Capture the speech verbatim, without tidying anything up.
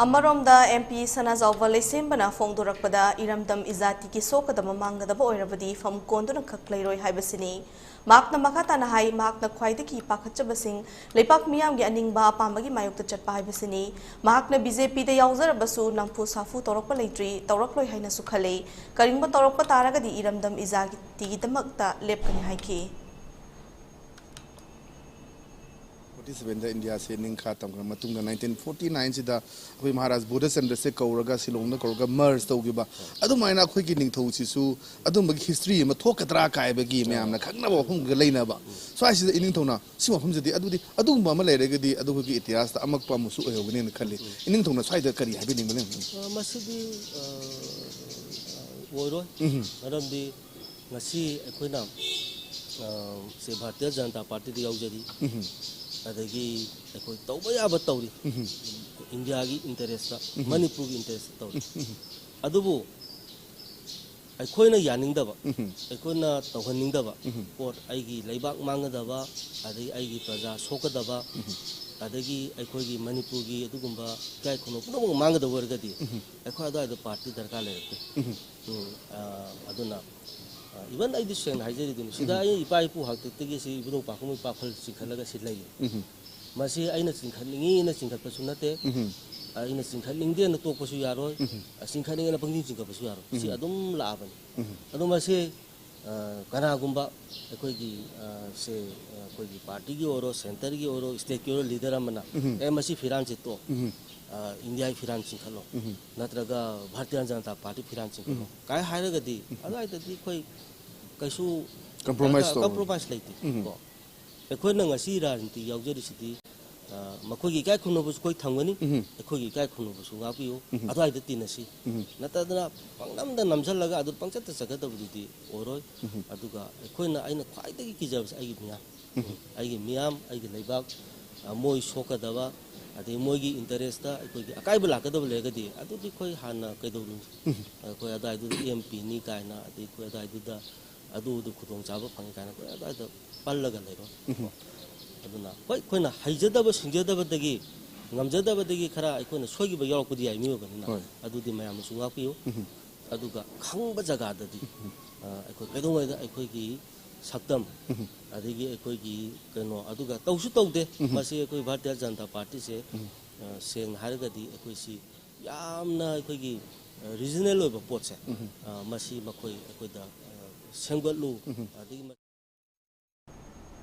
ꯑꯃꯔꯣꯝꯗ, M P ꯁꯅꯥꯖꯥꯎꯕ ꯂꯩꯁꯦꯝꯕꯅ ꯐꯣꯡꯗꯣꯔꯛꯄꯗ, ꯏꯔꯝꯗꯝ ꯏꯖꯥꯇꯤꯒꯤ ꯁꯣꯛꯀꯗꯕ ꯃꯥꯡꯒꯗꯕ ꯑꯣꯏꯔꯕꯗꯤ ꯐꯝ ꯀꯣꯟꯗꯨꯅ ꯈꯛ ꯂꯩꯔꯣꯏ ꯍꯥꯏꯕꯁꯤꯅꯤ꯫ ꯃꯍꯥꯛꯅ ꯃꯈꯥ ꯇꯥꯅ ꯍꯥꯏ, ꯃꯍꯥꯛꯅ ꯈ꯭ꯋꯥꯏꯗꯒꯤ ꯄꯥꯈꯠꯆꯕꯁꯤꯡ ꯂꯩꯕꯥꯛ ꯃꯤꯌꯥꯝꯒꯤ ꯑꯅꯤꯡꯕ ꯑꯄꯥꯝꯕꯒꯤ ꯃꯥꯌꯣꯛꯇ ꯆꯠꯄ ꯍꯥꯏꯕꯁꯤꯅꯤ꯫ ꯃꯍꯥꯛꯅ ꯕꯤ ꯖꯦ ꯄꯤꯗ ꯌꯥꯎꯖꯔꯕꯁꯨ ꯅꯝꯐꯨ ꯁꯥꯐꯨ ꯇꯧꯔꯛꯄ ꯂꯩꯇ꯭ꯔꯤ, ꯇꯧꯔꯛꯂꯣꯏ ꯍꯥꯏꯅꯁꯨ ꯈꯜꯂꯤ꯫ ꯀꯔꯤꯒꯨꯝꯕ ꯇꯧꯔꯛꯄ ꯇꯥꯔꯒꯗꯤ ꯏꯔꯝꯗꯝ ꯏꯖꯥꯇꯤꯒꯤꯗꯃꯛꯇ ꯂꯦꯞꯀꯅꯤ ꯍꯥꯏꯈꯤ꯫ ꯐꯣꯔꯇꯤ ꯁꯚꯦꯟꯗ ꯏꯟꯗꯤꯌꯥꯁꯦ ꯅꯤꯡꯈꯥ ꯇꯝꯈ꯭ꯔ ꯃꯇꯨꯡꯗ, ꯅꯥꯏꯟꯇꯤꯟ ꯐꯣꯔꯇꯤ ꯅꯥꯏꯟꯁꯤꯗ ꯑꯩꯈꯣꯏ ꯃꯍꯥꯔꯥꯖ ꯕꯣꯙꯆꯟꯗ꯭ꯔꯁꯦ ꯀꯧꯔꯒ, ꯁꯤꯂꯣꯡꯗ ꯀꯧꯔꯒ ꯃꯔꯖ ꯇꯧꯈꯤꯕ, ꯑꯗꯨꯃꯥꯏꯅ ꯑꯩꯈꯣꯏꯒꯤ ꯅꯤꯡꯊꯧꯁꯤꯁꯨ ꯑꯗꯨꯝꯕꯒꯤ ꯍꯤꯁꯇ꯭ꯔꯤ ꯑꯃ ꯊꯣꯛꯀꯗ꯭ꯔꯥ ꯀꯥꯏꯕꯒꯤ ꯃꯌꯥꯝꯅ ꯈꯪꯅꯕ ꯋꯥꯐꯝꯒ ꯂꯩꯅꯕ꯫ ꯁ꯭ꯋꯥꯏꯁꯤꯗ ꯏꯅꯤꯡꯊꯧꯅ ꯁꯤ ꯃꯐꯝꯁꯤꯗꯤ, ꯑꯗꯨꯗꯤ ꯑꯗꯨꯒꯨꯝꯕ ꯑꯃ ꯂꯩꯔꯒꯗꯤ ꯑꯗꯨ ꯑꯩꯈꯣꯏꯒꯤ ꯏꯇꯤꯍꯥꯁꯇ ꯑꯃꯛꯄ ꯑꯃꯁꯨ ꯑꯣꯏꯍꯧꯒꯅꯦꯅ ꯈꯜꯂꯤ꯫ ꯏꯅꯤꯡꯊꯧꯅ ꯁ꯭ꯋꯥꯏꯗ ꯀꯔꯤ ꯍꯥꯏꯕꯤꯅꯤꯡꯕ ꯂꯩꯕꯅꯣ? ꯑ, ꯃꯁꯤꯗꯤ ꯑ, ꯑ, ꯑꯣꯏꯔꯣꯏ꯫ ꯃꯔꯝꯗꯤ ꯉꯁꯤ ꯑꯩꯈꯣꯏꯅ ꯑ, ꯁꯦ ꯚꯥꯔꯇꯤꯌ ꯖꯅꯇꯥ ꯄꯥꯔꯇꯤꯗ ꯌꯥꯎꯖꯔꯤ꯫ ꯑꯗꯒꯤ ꯑꯩꯈꯣꯏ ꯇꯧꯕ ꯌꯥꯕ ꯇꯧꯔꯤ꯫ ꯏꯟꯗꯤꯌꯥꯒꯤ ꯏꯟꯇꯔꯦꯁꯇ, ꯃꯅꯤꯄꯨꯔꯒꯤ ꯏꯟꯇꯔꯦꯁꯇ ꯇꯧꯔꯤ꯫ ꯑꯗꯨꯕꯨ ꯑꯩꯈꯣꯏꯅ ꯌꯥꯅꯤꯡꯗꯕ, ꯑꯩꯈꯣꯏꯅ ꯇꯧꯍꯟꯅꯤꯡꯗꯕ ꯄꯣꯠ, ꯑꯩꯒꯤ ꯂꯩꯕꯥꯛ ꯃꯥꯡꯒꯗꯕ, ꯑꯗꯒꯤ ꯑꯩꯒꯤ ꯄ꯭ꯔꯖꯥ ꯁꯣꯛꯀꯗꯕ, ꯑꯗꯒꯤ ꯑꯩꯈꯣꯏꯒꯤ ꯃꯅꯤꯄꯨꯔꯒꯤ ꯑꯗꯨꯒꯨꯝꯕ ꯏꯀꯥꯏ ꯈꯨꯝꯅꯧ ꯄꯨꯝꯅꯃꯛ ꯃꯥꯡꯒꯗꯕ ꯑꯣꯏꯔꯒꯗꯤ ꯑꯩꯈꯣꯏ ꯑꯗꯨꯋꯥꯏꯗ ꯄꯥꯔꯇꯤ ꯗꯔꯀꯥꯔ ꯂꯩꯔꯛꯇꯦ꯫ ꯎꯝ, ꯑ, ꯑꯗꯨꯅ, ꯑ, even ꯑꯩꯗꯤ ꯁꯦꯡꯅ ꯍꯥꯏꯖꯔꯤꯗꯨꯅꯤ, ꯁꯤꯗ ꯑꯩ ꯏꯄꯥ ꯏꯄꯨ ꯍꯥꯛꯇꯛꯇꯒꯤ ꯁꯤ ꯏꯕꯨꯙꯧ ꯄꯥꯈꯪꯕ ꯏꯄꯥ ꯈꯜ ꯆꯤꯡꯈꯠꯂꯒ ꯁꯤ ꯂꯩꯌꯦ꯫ ꯃꯁꯤ ꯑꯩꯅ ꯆꯤꯡꯈꯠꯅꯤꯡꯉꯤꯅ ꯆꯤꯡꯈꯠꯄꯁꯨ ꯅꯠꯇꯦ, ꯑꯩꯅ ꯆꯤꯡꯈꯠꯅꯤꯡꯗꯦꯅ ꯇꯣꯛꯄꯁꯨ ꯌꯥꯔꯣꯏ, ꯆꯤꯡꯈꯠꯅꯤꯡꯉꯦꯅ ꯄꯪꯆꯤꯡ ꯆꯤꯡꯈꯠꯄꯁꯨ ꯌꯥꯔꯣꯏ꯫ ꯁꯤ ꯑꯗꯨꯝ ꯂꯥꯛꯑꯕꯅꯤ꯫ ꯑꯗꯣ ꯃꯁꯤ, ꯑ, ꯀꯅꯥꯒꯨꯝꯕ ꯑꯩꯈꯣꯏꯒꯤ, ꯑ, ꯁꯦ, ꯑ, ꯑꯩꯈꯣꯏꯒꯤ ꯄꯥꯔꯇꯤꯒꯤ ꯑꯣꯏꯔꯣ, ꯁꯦꯟꯇꯔꯒꯤ ꯑꯣꯏꯔꯣ, ꯁ꯭ꯇꯦꯠꯀꯤ ꯑꯣꯏꯔꯣ ꯂꯤꯗꯔ ꯑꯃꯅ, "ꯑꯦ, ꯃꯁꯤ ꯐꯤꯔꯥꯟꯁꯦ ꯇꯣꯛ, ꯑ, ꯏꯟꯗꯤꯌꯥꯒꯤ ꯐꯤꯔꯥꯟ ꯆꯤꯡꯈꯠꯂꯣ, ꯅꯠꯇ꯭ꯔꯒ ꯚꯥꯔꯇꯤꯌ ꯖꯅꯇꯥ ꯄꯥꯔꯇꯤ ꯐꯤꯔꯥꯟ ꯆꯤꯡꯈꯠꯂꯣ" ꯀꯥꯏ ꯍꯥꯏꯔꯒꯗꯤ, ꯑꯗꯨꯋꯥꯏꯗꯗꯤ ꯑꯩꯈꯣꯏ ꯀꯩꯁꯨ Compromise ꯇꯧꯔꯣꯏ꯫ ꯀꯝꯄ꯭ꯔꯣꯃꯥꯏꯁ ꯂꯩꯇꯦ꯫ ꯀꯣ, ꯑꯩꯈꯣꯏꯅ ꯉꯁꯤ ꯔꯥꯖꯅꯤꯇꯤ ꯌꯥꯎꯖꯔꯤꯁꯤꯗꯤ, ꯑ, ꯃꯈꯣꯏꯒꯤ ꯏꯀꯥꯏ ꯈꯨꯝꯅꯕꯁꯨ ꯑꯩꯈꯣꯏ ꯊꯝꯒꯅꯤ, ꯑꯩꯈꯣꯏꯒꯤ ꯏꯀꯥꯏ ꯈꯨꯝꯅꯕꯁꯨ ꯉꯥꯛꯄꯤꯌꯨ, ꯑꯗꯨꯋꯥꯏꯗ ꯇꯤꯟꯅꯁꯤ꯫ ꯅꯠꯇꯗꯅ ꯄꯪꯅꯝꯗ ꯅꯝꯁꯤꯜꯂꯒ ꯑꯗꯨ ꯄꯪꯆꯠꯇ ꯆꯠꯀꯗꯕꯗꯨꯗꯤ ꯑꯣꯏꯔꯣꯏ꯫ ꯑꯗꯨꯒ ꯑꯩꯈꯣꯏꯅ, ꯑꯩꯅ ꯈ꯭ꯋꯥꯏꯗꯒꯤ ꯀꯤꯖꯕꯁꯦ ꯑꯩꯒꯤ ꯃꯤꯌꯥꯝ, ꯑꯩꯒꯤ ꯃꯤꯌꯥꯝ, ꯑꯩꯒꯤ ꯂꯩꯕꯥꯛ, ꯑ, ꯃꯣꯏ ꯁꯣꯛꯀꯗꯕ, ꯑꯗꯩ ꯃꯣꯏꯒꯤ ꯏꯟꯇꯔꯦꯁꯇ ꯑꯩꯈꯣꯏꯒꯤ ꯑꯀꯥꯏꯕ ꯂꯥꯛꯀꯗꯕ ꯂꯩꯔꯒꯗꯤ, ꯑꯗꯨꯗꯤ ꯑꯩꯈꯣꯏ ꯍꯥꯟꯅ ꯀꯩꯗꯧꯔꯨꯅꯤ? ꯑꯩꯈꯣꯏ ꯑꯗꯨꯋꯥꯏꯗꯨꯗ ꯑꯦꯝ ꯄꯤꯅꯤ ꯀꯥꯏꯅ, ꯑꯗꯩ ꯑꯩꯈꯣꯏ ꯑꯗꯨꯋꯥꯏꯗꯨꯗ ꯑꯗꯨꯗꯨ ꯈꯨꯗꯣꯡꯆꯥꯕ ꯐꯪꯉꯤ ꯀꯥꯏꯅ ꯑꯩꯈꯣꯏ ꯑꯗꯨꯋꯥꯏꯗ ꯄꯜꯂꯒ ꯂꯩꯔꯣꯏ꯫ ꯑꯗꯨꯅ ꯍꯣꯏ, ꯑꯩꯈꯣꯏꯅ ꯍꯩꯖꯗꯕ ꯁꯤꯡꯖꯗꯕꯗꯒꯤ ꯉꯝꯖꯗꯕꯗꯒꯤ ꯈꯔ ꯑꯩꯈꯣꯏꯅ ꯁꯣꯏꯈꯤꯕ ꯌꯥꯎꯔꯛꯄꯗꯤ ꯌꯥꯏ, ꯃꯤꯑꯣꯏꯕꯅꯤꯅ꯫ ꯍꯣꯏ꯫ ꯑꯗꯨꯗꯤ ꯃꯌꯥꯝꯅꯁꯨ ꯉꯥꯛꯄꯤꯌꯨ꯫ ꯑꯗꯨꯒ ꯈꯪꯕ ꯖꯒꯥꯗꯗꯤ, ꯑ, ꯑꯩꯈꯣꯏ ꯀꯩꯗꯧꯉꯩꯗ ꯑꯩꯈꯣꯏꯒꯤ ꯁꯛꯇꯝ, ꯑꯗꯒꯤ ꯑꯩꯈꯣꯏꯒꯤ ꯀꯩꯅꯣ, ꯑꯗꯨꯒ ꯇꯧꯁꯨ ꯇꯧꯗꯦ꯫ ꯃꯁꯤ ꯑꯩꯈꯣꯏ ꯚꯥꯔꯇꯤꯌ ꯖꯅꯇꯥ ꯄꯥꯔꯇꯤꯁꯦ, ꯑ, ꯁꯦꯡꯅ ꯍꯥꯏꯔꯒꯗꯤ ꯑꯩꯈꯣꯏꯁꯤ ꯌꯥꯝꯅ ꯑꯩꯈꯣꯏꯒꯤ, ꯑ, ꯔꯤꯖꯅꯦꯜ ꯑꯣꯏꯕ ꯄꯣꯠꯁꯦ, ꯑ, ꯃꯁꯤ ꯃꯈꯣꯏ ꯑꯩꯈꯣꯏꯗ, ꯑ, ꯁꯦꯝꯒꯠꯂꯨ, ꯑꯗꯒꯤ